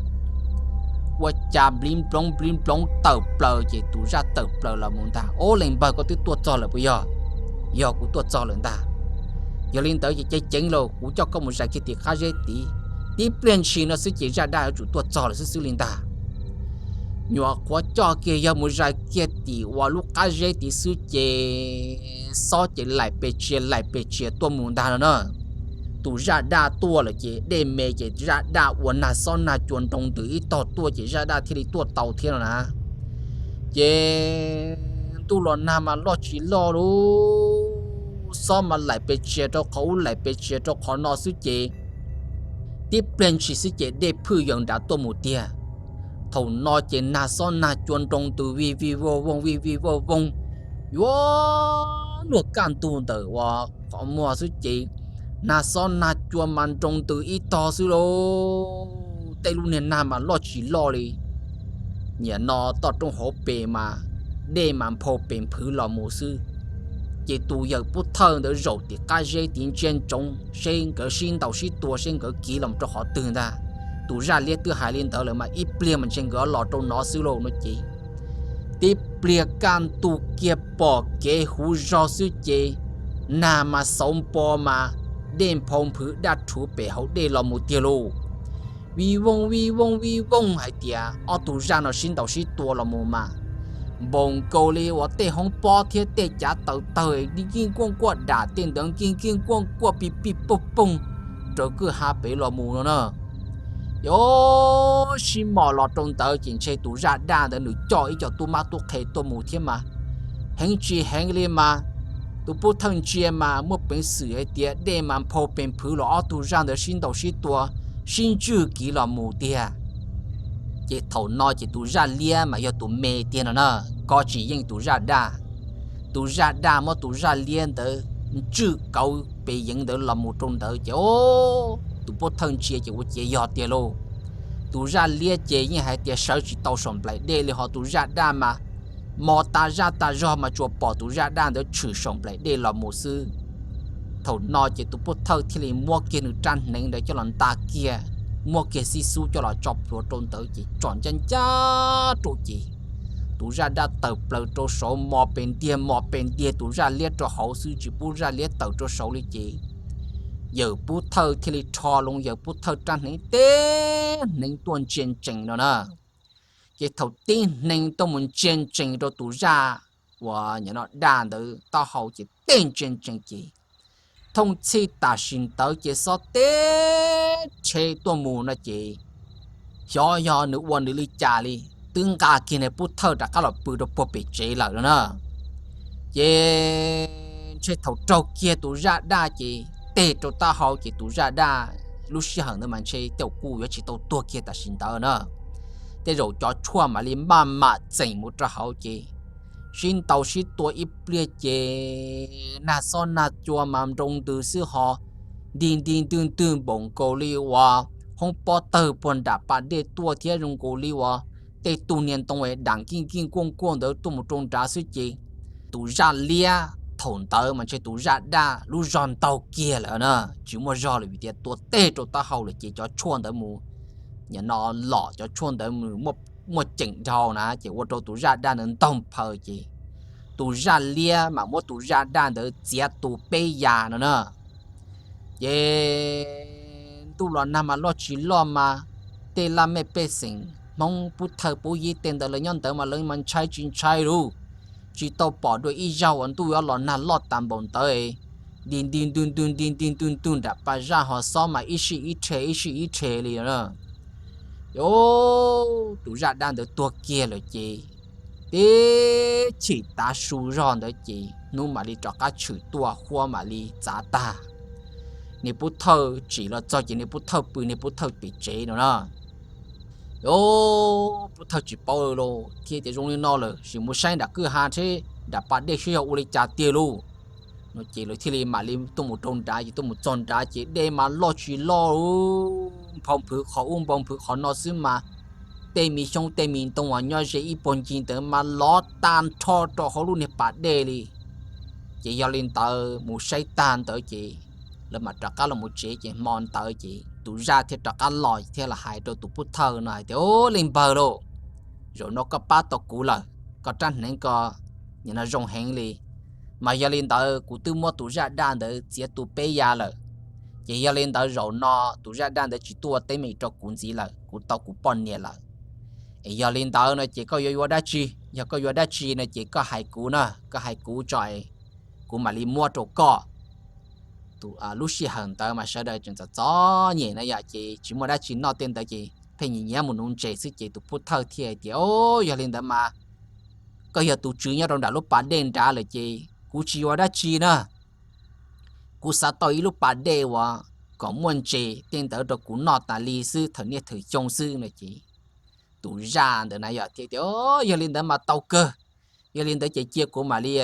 Ua cas npliv nploov npliv nploov tawm plaws ces tus zaj tawm plaws los mus ntag. Ub, leej npawg, koj twb tuaj txog lawm puas yog? Yog, kuv tuaj txog lawm ntag. Yog li ntawd ces ceev ceev lauj, kuv coj koj mus zais kiag tim qab zeb tid. Tib pliag ntshis no xwb ces zaj daj yuav tsum tuaj txog lawm xwb xwb li ntag. Nyuam qhuav coj kiag yog mus zais kiag tim uas lub qab zeb tid xwb ces xob ces laim pes tsia laim pes tsia tuaj mus ntag no na. Tus zaj daj tuaj lawm ces dej me ces zaj daj ua nag xob nag cua nroo ntws ib tog tuaj ces zaj daj thiaj li tuaj tau thiab no na. Ces ntuj los nag mas loj tsis loj lauj, xob mas laim pes tsia rau qhov ub laim pes tsia rau qhov no xwb ces tib pliag ntshis xwb ces dej phwj yaws nrad tuaj mus tiag. Thaum no ces nag xob nag cua nroo ntws vij vij vooj vooj vij vij vooj vooj, yuav luag kaj ntug ntawm uas qhov muag xwb ces nag xob nag cua mas nroo ntws ib tog xwb lauj. Tej lub niag nag mas loj tsis loj li. Niam no toj roob hauv pes mas dej mas nphau pes nphwv los mus xwb. Ces tus yawm pub thawj ntawd zaum tim qab zeb tid ntsia ntsoov seb nkawd sib ntaus sib tua seb nkawd kiv los rau qhov twg ntag. Tus zaj liab twb hais li ntawd lawm mas ib pliag mas ntshe nkawd los rau no xwb lauj no ces tib pliag kaj ntug kiag pom kev huv zog xwb ces nag mas xauv npo mas dej nphau nphwv daj rhuv pem hauv dej los mus tiag lauj. Vij vooj vij vooj vij vooj hais tias ob tug zaj no sib ntaus sib tua los mus mas npaum nkaus li uas tej hoob pob thiab tej cav taws tawg nkij nkuaj nkuaj dam tej ntawd nkij nkij nkuaj nkuaj pij pij pooj pooj raws kwj ha pem los mus no na. Yuav sib mos los rau ntawd ces ntshe tus zaj daj ntawd nws coj ib co tub mab tub qhe tuaj mus thiab mas Heev tsis heev li mas tus pub thawj ntsia mas muaj peev xwm hais tias dej mas nphau pes phwv los ob tug zaj ntawd sib ntaus sib tua, sib ntswj kiv los mus tiag. Ces thaum no ces tus zaj liab mas yog tus me tiag no na, kov tsis yeej tus zaj daj. Tus zaj daj muab tus zaj liab ntawd ntswj kauv pes yeev ntawd los mus rau ntawd ces tus pub thawj ntsia ces ua ciav yog tiag lauj. Tus zaj liab ces yeej hais tias sawv tsis tau saum nplaim dej li, ho tus zaj daj mas mos tas zaj tas zog mas tsuas pom tus zaj daj ntawd tshwm saum nplaim dej los mus xwb. Thaum no ces tus pub thawj thiaj li muab kiag nws rab hneev ntawd coj los nta kiag, muab kiag xib xub coj los tso plhuav rau ntawd ces tsom ncaj ncaj rau ces tus zaj daj tawm plaws rau saud, mos pes ntiag mos pes ntiag tus zaj liab rau hauv xwb, tsis pub zaj liab tawm rau saud li ces yawm pub thawj thiaj li rho loo yawm pub thawj rab hneev tib hneev tuaj ntsia ntsees no na. Ces thaum tib hneev tuaj mus ntsia ntsees rau tus zaj uas nyob no daj ntawd taub hau ces tib ntsia ntsees ces thooj txhij tam sim ntawd ces xob tib rhe tuaj mus no ces xyov yog nws ua nws li cas li, twb nqa kiag niag pub thawj rov qab los pw rau puag pem tsev lawm no na. Ces ntshe thaum raug kiag tus zaj daj ces teg rau taub hau ces tus zaj daj lub sij hawm ntawd mas ntshe tej zaum kuj yuav tsis tau tuag kiag tam sim ntawd na. Tej zaum cov tshuaj mam li maj mam txeem mus rau hauv ces sib ntaus sib tua ib pliag ces nag xob nag cua mas nroo ntws xwb ho nti nti ntwg ntwg npaum nkaus li uas hoob pob tawg puag nram pas dej tuaj thiab zoo nkaus li uas tej tug niag ntoo es dam nkij nkij nkuaj nkuaj ntawd tuaj mus rau nrad xwb ces tus zaj liab thaum ntawd mas ntshe tus zaj daj lub zog ntaug kiag lawm na, tsis muaj zog lawm vim tias tua teg rau taub hau lawm ces cov tshuaj ntawd mus, nim no lom cov tshuaj ntawd mus muaj ceem dhau na ces ua rau tus zaj daj ntawd ntaug phaws ces tus zaj liab mam muab tus zaj daj ntawd txiav tu peb ya no na. Ces ntuj los nag mas loj tsis loj mas tej laj mej pej xeem Hmoob pub thawj pub yib tej ntawd lawv nyob ntawd mas lawv mas ntshai tsis ntshai lauj. Tsis tau pom dua ib zaug uas ntuj yuav los nag loj tas npaum ntawd, nti nti ntwg ntwg nti nti ntwg ntwg nram pas zaj ho xob mas ib sij ib rhe ib sij ib rhe li na. Tus zaj daj ntawd tuag kiag lawm ces tib chim tav su zog ntawd ces hnub mam li rov qab tshwm tuaj, huab mam li txav tag. Niag pub thawj tsim los txog ces niag pub thawj pw niag pub thawj pem tsev no na. Pub thawj tsis paub lauj, thiaj tias zoo li no lawm sim mus saib nram kwj ha thiab nram pas dej seb yog ua li cas tiag lauj. No ces lawv thiaj li mam li tuaj mus rau nrad ces tuaj mus txog nrad ces dej mas loj tsis loj, nphau nphwv qhov ub nphau nphwv qhov no xwb mas tej me xyoob tej me ntoo uas nyob ze ib puag ncig ntawd mas lov tag nrho rau hauv lub niag pas dej li. Ces yog li ntawd mus saib tag ntawd ces lawv mam rov qab los mus tsev ces hmo ntawd ces tus zaj thiaj rov qab los thiab los hais rau tus pub thawj no hais tias, Ub, leej npawg lauj, zaum no koj pab tau kuv lawm, koj rab hneev ko nim no zoo heev li. Mas yog li ntawd kuv twb muab tus zaj daj ntawd txiav tu peb ya lawm. Ces yog li ntawd zaum no tus zaj daj ntawd tsis tuaj ua teeb meem rau kuv ntxiv lawm, kuv tau kuv poj niam lawm. Es yog li ntawd no ces koj yuav yuav dab tsi? Yog koj yuav dab tsi no ces koj hais kuv na, koj hais kuv tso, kuv mam li muab rau koj. Lub sij hawm ntawd mas sawv daws tseem txom txom nyem na yom, ces tsis muaj dab tsi noj, tej ntawd ces pheej nyiam nyiam mus nuv ntses xwb ces tus pub thawj thiaj hais tias, Yog li ntawd mas koj yog tus tswv nyob rau nram lub pas dej nrad lawm ces kuv tsis yuav dab tsi na. Kuv xav tau ib lub pas dej uas kom muaj ntses tej ntawd rau kuv noj tas li xwb, thaum niaj thaum xyoo xwb no ces tus zaj ntawd na yog thiaj tias, Yog li ntawd mas tau kawg. Yog li ntawd ces cia kuv mam li,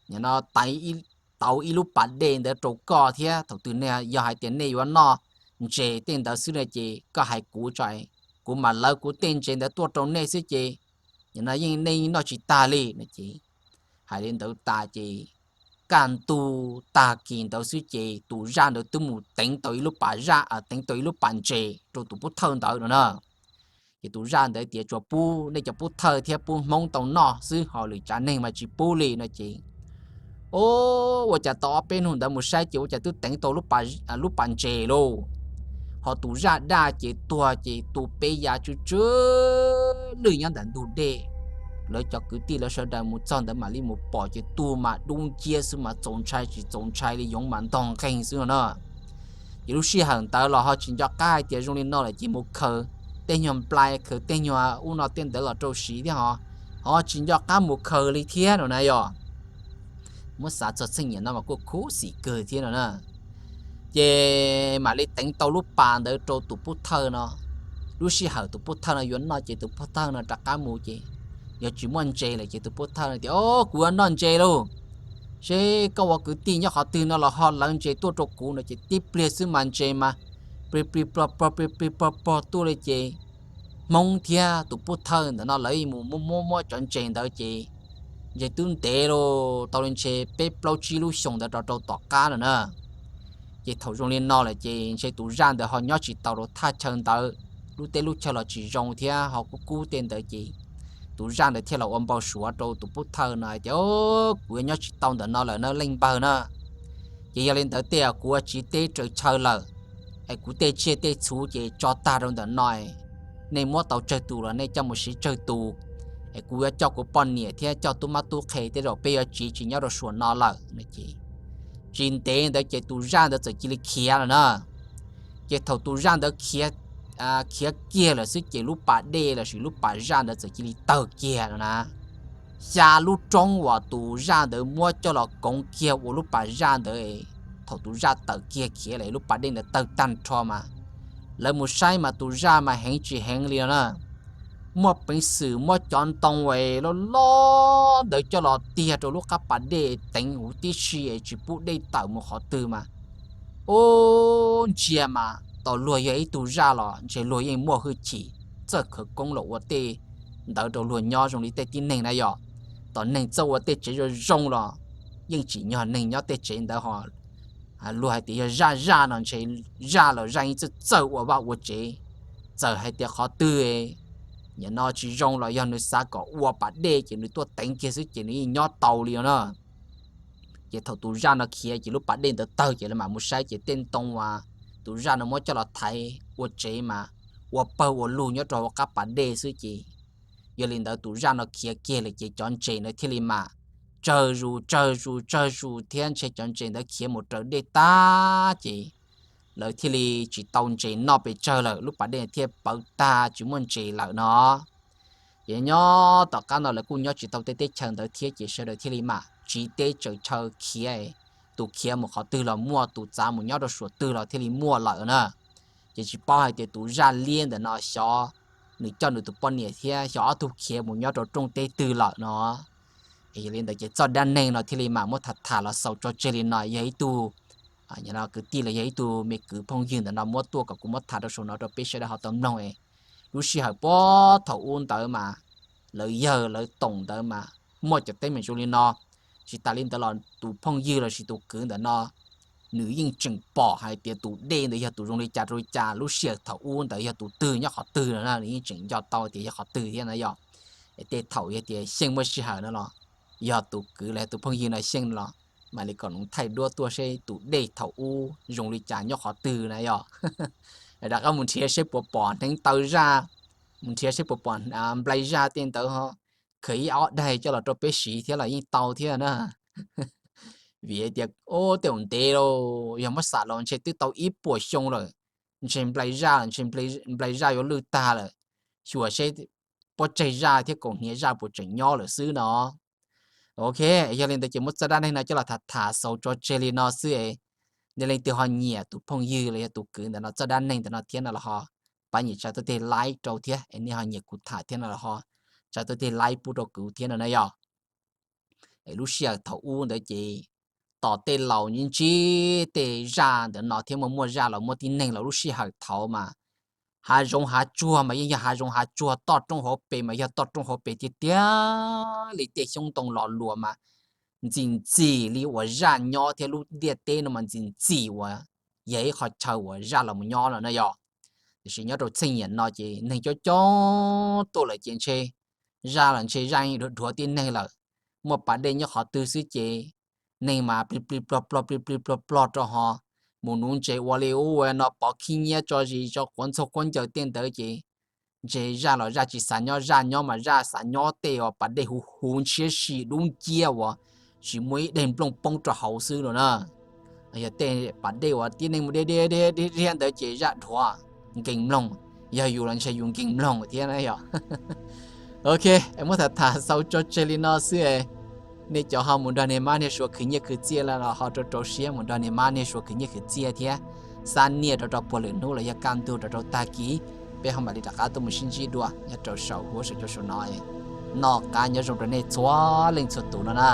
nim no tau ib lub pas dej ntawd rau koj thiab. Thaum twg nej yog hais tias nej yuav noj ntses tej ntawd xwb no ces koj hais kuv tso, kuv mam lawv kuv tej ntses ntawd tuaj rau nej xwb ces nim no yeej nej yeej noj tsis tag li no ces hais li ntawd tas ces kaj ntug tag kis ntawd xwb ces tus zaj ntawd twb mus teev tau ib lub pas zaj, teev tau ib lub pas ntses rau tus pub thawj ntawd no na. Ces tus zaj ntawd tias, Tsuas pub nej cov pub thawj thiab pub Hmoob tau noj xwb, ho lwm tsav neeg mas tsis pub li no ces, o, ua cas tau ob peb hnub ntawd mus saib ces ua cas twb teev tau lub pas ntses lauj. Ho tus zaj daj ces tuag ces tu peb ya tsw tsw lwj nyob ntawm ntug dej. Lawv cov kwv tij lawv sawv daws mus txog ntawd mam li mus pom ces tu mas dub nciab xwb mas txaus ntshai tsis txaus ntshai li, yoov mas ntog nqeeg xwb no na. Ces lub sij hawm ntawd los ho tsis nco qab hais tias zoo li no lawm ces mus khaws tej nyuag nplai khaws tej nyuag ub no tej ntawd los rau siv thiab ho ho tsis nco qab mus khaws li thiab no na yog. Muab xav txog txheej niam no mas kuj khuv xim kawg thiab no na. Ces mam li teev tau lub pas ntawd rau tus pub thawj no. Lub sij hawm tus pub thawj no yuav noj ces tus pub thawj no rov qab mus ces yog tsis muaj ntses lawm ces tus pub thawj no tias, O, kuv yuav noj ntses lauj. Seb koj ua kwv tij nyob qhov twg no los ho lawv ntses tuaj rau kuv no ces tib pliag xwb mas ntses mas plig plig plog plog plig plig plog plog tuaj li ces Hmoob thiab tus pub thawj ntawm no lawv mus muab muab muab cov ntses ntawd ces ntses twb ntev los tau li ntshe peb plaub tsib lub xyoos ntawd rau rau tom qab no na. Ces thaum zoo li no lawm ces ntshe tus zaj ntawd ho nyob tsis tau rau thaj chaw ntawd, lub teb lub chaw los tsis zoo thiab ho kub kub tej ntawd ces tus zaj ntawd thiaj los ua npau suav rau tus pub thawj no hais tias, Kuv yuav nyob tsis tau ntawm no lawm na leej npawg na. Ces yog li ntawd tej kuv ua tsiv teb tsaws chaw lawm, es kuv tej tsiaj tej txhu ces tso tag rau ntawm no, nej muab tau tsawg tus los nej coj mus siv tsawg tus, es kuv yuav coj kuv poj niam thiab coj tub mab tub qhe tej zaum peb yuav tsiv tsis nyob rau suam no lawm no ces tsis ntev ntawd ces tus zaj ntawd txawm cia li khiav lawm na. Ces thaum tus zaj ntawd khiav kiag lawm xwb ces lub pas dej lossis lub pas zaj ntawd txawm cia li tawg kiag no na. Xya lub roob uas tus zaj ntawd muab coj los koov kiag ua lub pas zaj ntawd, thaum tus zaj tawm kiag khiav lawm lub pas dej ntawd tawg tag nrho mas lawv mus saib mas tus zaj mas heev tsis heev li no na. Muaj peev xwm muab cov ntoo loj loj ntawd coj los tiag rau lub qab pas dej teev huv tib si es tsis pub dej tawm mus qhov twg mas, ub, ntsia mas tos luag yog ib tug zaj los ntshe luag yeej muaj hwj chim txawj khawv koob los ua tej ntawd rau luag nyob zoo li tej tib neeg na yog. Tos neeg txawj ua tej tsev zoo zoo los yeej tsim nyog neeg nyob tej tsev ntawd ho. Luag hais tias yog zaj zaj no ntshe zaj los zaj yeej txawj txawj ua vaj ua tsev. Txawm hais tias qhov twg nim no tsis zoo los yog nws xav kom ua pas dej ces nws tuaj teev kiag xwb ces nws yeej nyob tau li no na. Ces thaum tus zaj no khiav ces lub pas dej ntawd tawg ces lawv mam mus saib ces tej ntoo uas tus zaj no muab coj los thaiv ua tsev mas ua pawg ua lug nyob rau hauv qab pas dej xwb ces yog li ntawd tus zaj no khiav kiag lawm ces cov ntses ntawd thiaj li mas tsawg zus tsawg zus tsawg zus thiab ntshe cov ntses ntawd khiav mus raws dej tag ces lawv thiaj li tsis tau ntses noj pes tsawg lawm, lub pas dej thiaj pawv tag tsis muaj ntses lawm no. Ces nyob tom qab no lawv kuj nyob tsis tau tej teb chaws ntawd thiab ces sawv daws thiaj li mam tsiv teb tsaws chaw khiav, tus khiav mus qhov twg los muaj, tus txav mus nyob rau suam twg los thiaj li muaj lawm na. Ces tsis paub hais tias tus zaj liab ntawm no xyov nws coj nws tus poj niam thiab xyov ob tug khiav mus nyob rau rooj teb twg lawm no. Yog li ntawd ces txoj dab neeg no thiaj li mam muab tham tham los xaus tso tseg li no, yog ib tug kwv tij los yog ib tug me kwv phooj ywg ntawm no muab tuaj kom kuv muab tham rau saum no rau peb sawv daws ho tau mloog. Lub sij hawm puag thaum ub ntawd mas lawv yawg lawv toom ntawd mas muaj cov teeb meem zoo li no. Tsis tas li ntawd los tus phooj ywg lossis tus kwv ntawm no nws yeej tseem pom hais tias tus dej ntawd yog tus zoo li cas rau li cas. Lub sij hawm thaum ub ntawd yog tus twg nyob qhov twg no na, nws yeej tseem nco tau tias yog qhov twg thiab na yog. Tej thaum yog tias xyeej muaj sij hawm no los yog tus kwv los yog tus phooj ywg no xyeej no los mam li kom nws thaij duab tuaj seb tus dej thaum ub zoo li cas nyob qhov twg na yog. Rov qab mus nrhiav seb puas pom hneev taw zaj, mus nrhiav seb puas pom nplai zaj tej ntawd ho, khaws ib ob daig coj los rau peb siv thiab los yeej tau thiab na. Vim tias tej zaum ntev los yog muab xam los ntshe twb tau ib puas xyoo lawm, ntshe nplai zaj, nplai zaj yuav lwj tag lawm, xyuas seb pob tseg zaj thiab kaus hniav zaj puas tseem nyob lawm xwb no. Ok, yog li ntawd ces muab txoj dab neeg no coj los tham tham xaus tso tseg li no xwb es nej leej twg ho nyiam tus phooj ywg los yog tus kwv ntawm no txoj dab neeg ntawm no thiab no los ho pab nias tsa tuaj tig like rau thiab es nej ho nyiam kuv tham thiab no los ho tsa tuaj tig like pub rau kuv thiab no na yog. Es lub sij hawm thaum ub ntawd ces tos tej laus ntsib ntsib tej zaj ntawm no thiab muaj muaj zaj los muaj tib neeg los lub sij hawm thaud mas hav zoov hav tsuag mas yeej yog hav zoov hav tsuag, toj roob hauv pes mas yog toj roob hauv pes tiag tiag li, tej xyoob ntoo los luas mas ntxim ntxim li uas zaj nyob thiab lub ntiaj teb no mas ntxim ntxim uas yog ib qho chaw uas zaj los mus nyob no na yog. Tiam sis nyob rau txheej niam no ces neeg coob coob tuaj lawm ces ntshe zaj los ntshe zaj dhuav dhuav tib neeg lawm, muaj pas dej nyob qhov twg xwb ces neeg mas plig plig plog plog plig plig plog plog rau ho mus nuv ntses ua li ub ua no pov khib nyiab tso zis tso quav ntxhog quav ncaws tej ntawd ces ntshe zaj los zaj tsis xav nyob, zaj nyob mas zaj xav nyob tej uas pas dej huv huv ntshiab si dub nciab uas tsis muaj ib daig nplooj poob rau hauv xwb no na. Yog tej pas dej uas tib neeg mus deb deb deb deb ntawd ces zaj dhuav nkees mloog, yog yus los ntshe yus nkees mloog thiab na yog. Ok, es muab tham tham xaus tso tseg li no xwb. Nej cov ho mus nrog niag mab niag suav khwv nyiaj khwv txiaj los ho rau rau siab mus nrog niag mab niag suav khwv nyiaj khwv txiaj thiab xa niaj rau rau puag lwm hnub los yog kaj ntug rau rau tag kis, peb ho mam li rov qab tuaj mus sib ntsib dua nyob rau saum huab saum cua saum no. Noj qab nyob zoo rau nej txhua leej txhua tus no na.